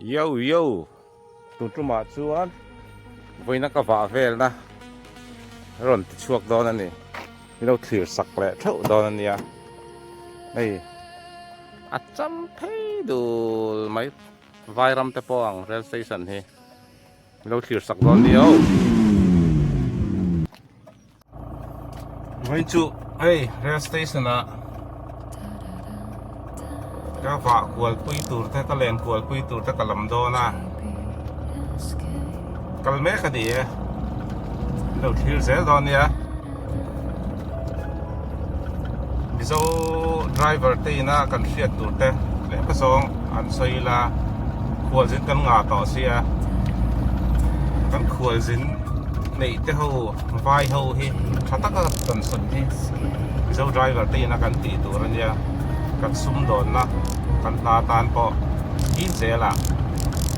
Yo yo tun tumah chuan vawiina ka vah velna rawn ti chhuak dawn a ni min lo thlir sak leh theuh dawn a nia hei a cham phei dul mai vairam te pawh ang rail station hi min lo thlir sak dawn nia aw. Vawiin chu hei rail station ah ka vah kual pui tur te ka len kual pui tur te ka lam dawn a kal mek a ni e min lo thlir zel dawn nia Mizo driver te ina kan hriat tur te leh ka zawng an sawi ila khualzin kan ngah tawh sia kan khualzin neih te ho vai ho hi tha taka kan sawn hi Mizo driver te ina kan tih tur a nia kan sumdawnna kan hna tan pawh dim zel a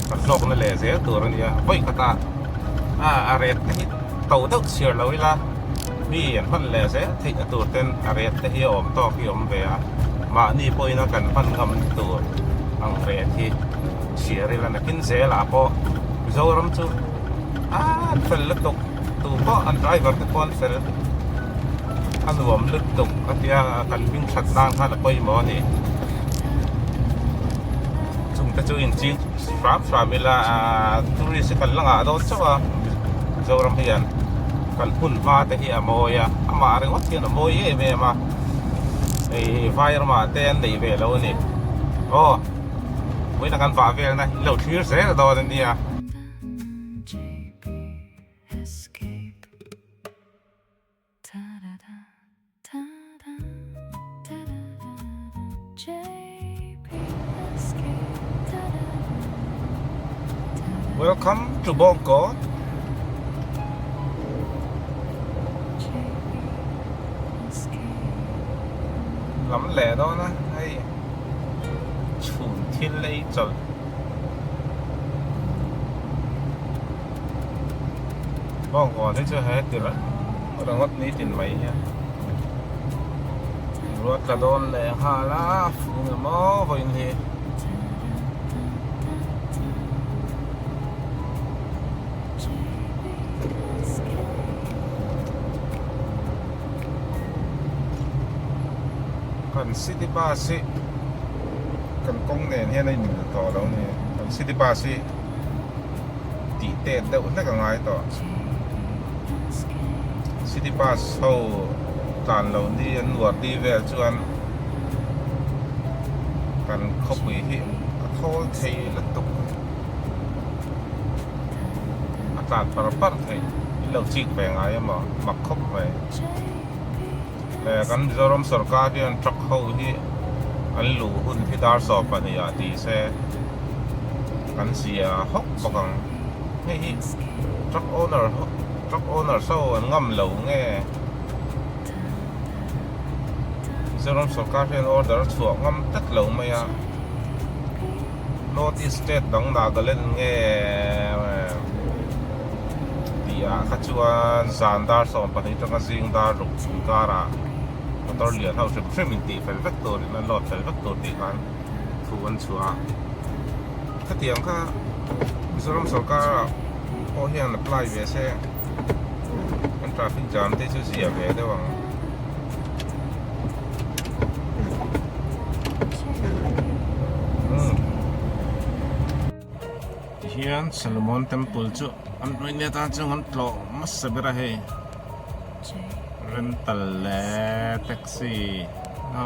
kan hlawkna leh zel tur a nia vawi khatah a ret te hi to deuh chhiar lo ila mi an hman leh zel theih na tur ten a ret te hi a awm tawk hi a awm ve a mahni pawhin a kan hman ngam tur ang ret hi chhiar ila nakin zelah pawh Mizoram chu an fel lutuk tu pawh an driver te pawh an fel a nuam lutuk a tia kan hming that nan khan a pawimawh a ni chung te chu inching hram hram ila ahh tourist hi kan la ngah dawn chauh a Mizoram hian kan hmun hma te hi a mawi a amah ringawt hian a mawi em em a hei vai ramah te an neih ve lo a ni aw vawiin a kan vah velna in lo thlir zel dawn a nia. Welcome to Bawngkawn. Lam leh dawn a hei chhun thil ei chawlh. Bawngkawn hi chu he ti reng ringawt nitin mai hian ruat tla dawn leh nghal a fung emaw vawiin hi. Kan city bus hi kan kawng nen hian a inmil tawh lo a ni kan city bus hi. Tih tet deuh hlek a ngai tawh. City bus ho tlan lo ni an nuar ni vel chuan kan khawpui hi a thawl thei lutuk a tlan par par thei in lo chik ve ngai emaw mak khawp mai. Leh kan Mizoram sorkar hian truck ho hi an luh hun hi dar 12 ah ti se kan zia hawk bawk ang. Hei hi truck owner truck owner ho an ngam lo nge Mizoram sorkar hian order a chhuah ngam tlat lo mai a. North East state dang Nagaland nge tih ah kha chuan zan dar 12 atanga zing dar ruk inkar ah motor lian ho hrim hrim in tih fel vek tur in an load fel vek tur tih khan thu an chhuah a khatiang kha Mizoram sorkar ah pawh hian apply ve se an traffic jam te chu zia ve deuh ang. Tihian Solomon Temple chu an hnuai nia tan chuan an tlawh hmasa ber a hei rental leh taxi ho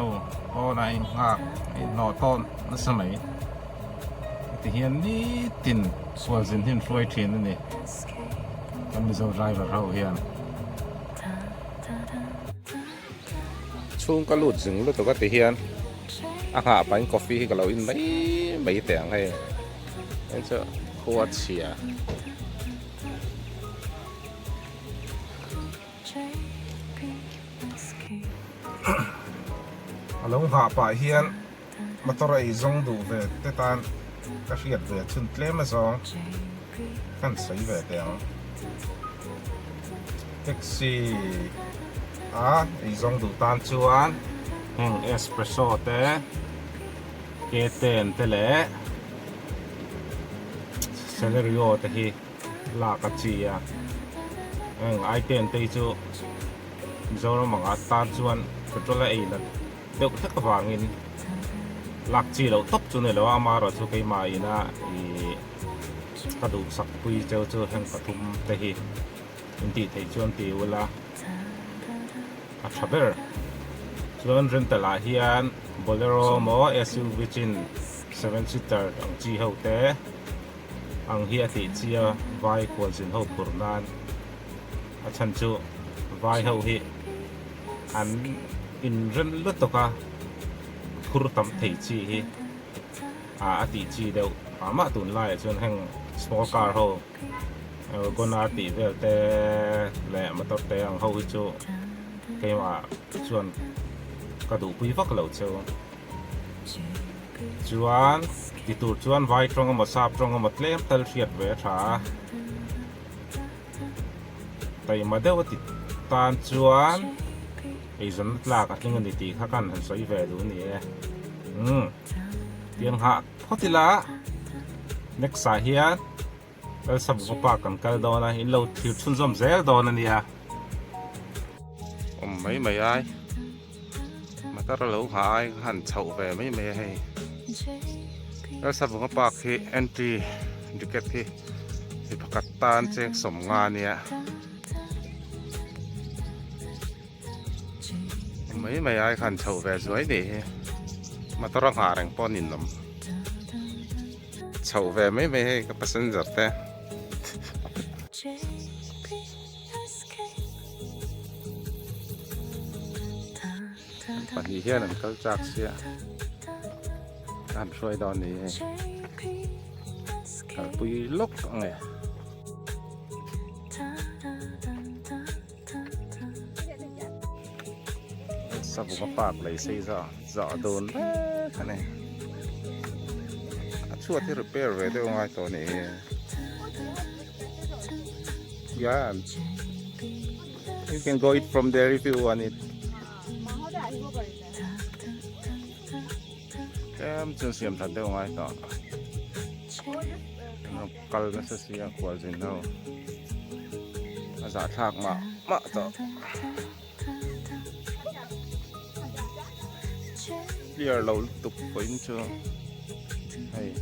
pawnah a inghak a inhnawh tawn nasa mai tihian nitin sualzin hi an hruai thin a ni kan Mizo driver ho hian. Chhung ka lut zing lutuk a ti hian a nghah pahin coffee hi ka lo in mai mai teh ang hei hei chu khua chhia. A lo nghah pah hian motor ei zawng duh ve te tan ka hriat ve chhun tlem a zawng kan sawi ve teh ang. Taxi a ei zawng duh tan chuan heng espresso te K ten te leh. Celerio te hi lak a chi a, heng i10 te hi chu Mizoram anga tan chuan petrol a ei nat deuh hlek avangin lak chi loh tawp chu ni lo a, amaherawhchu keimah ina ih ka duhsak pui cheu chu heng pathum te hi in tih theih chuan ti ula a tha ber. Chuan rental ah hian Bolero maw SUV chin seven seater ang chi ho te ang hi a tih chi a vai khualzin ho phurh nan a chhan chu vai ho hi an inrem lutuk a phur tam thei chi hi a tih chi deuh mah mah tunlaiah chuan heng small car ho Gona tih vel te leh motor te ang ho hi chu keimah chuan ka duhpui vak lo cheu. Chuan ti tur chuan vai tawng emaw sap tawng emaw tlem tal hriat ve a tha a. Taima deuh a ti tan chuan eizawnna tlak a tling a ni tih kha kan han sawi ve duh a ni e. Umm tiang nghah phawt ila next ah hian Lalsavunga park kan kal dawn a in lo thlir chhunzawm zel dawn a nia. Awm mai mai ai motor a lo nghah ai ka han chhoh ve mai mai a hei Lalsavunga park hi entry ticket hi mi pakhat tan cheng 50 a nia mai mai ai khan chhoh ve zuai nih hi motor a nghah reng pawh a ninawm chhoh ve mai mai hei ka passenger te. Pahnih hian an kal chak sia a han hruai dawn ni hei kalpui lawk ang e. Savunga park lei sei zawh zawh dun vek a ni a chhuat hi repair ve deuh a ngai tawh a nih hi. Yeah, you can go it from there if you want it. Tlem chuan siam that deuh ngai tawh. Kal nasa sia kual zin ho. A zah thlak mah mah tawh. Clear lo lutuk pawhin chu hei.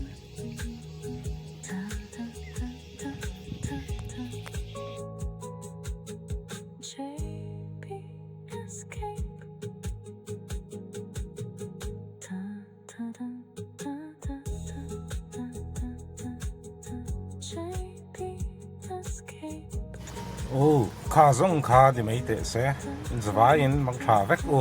Aw kha zawng kha ti mai teh se in zavaiin mang tha vek u.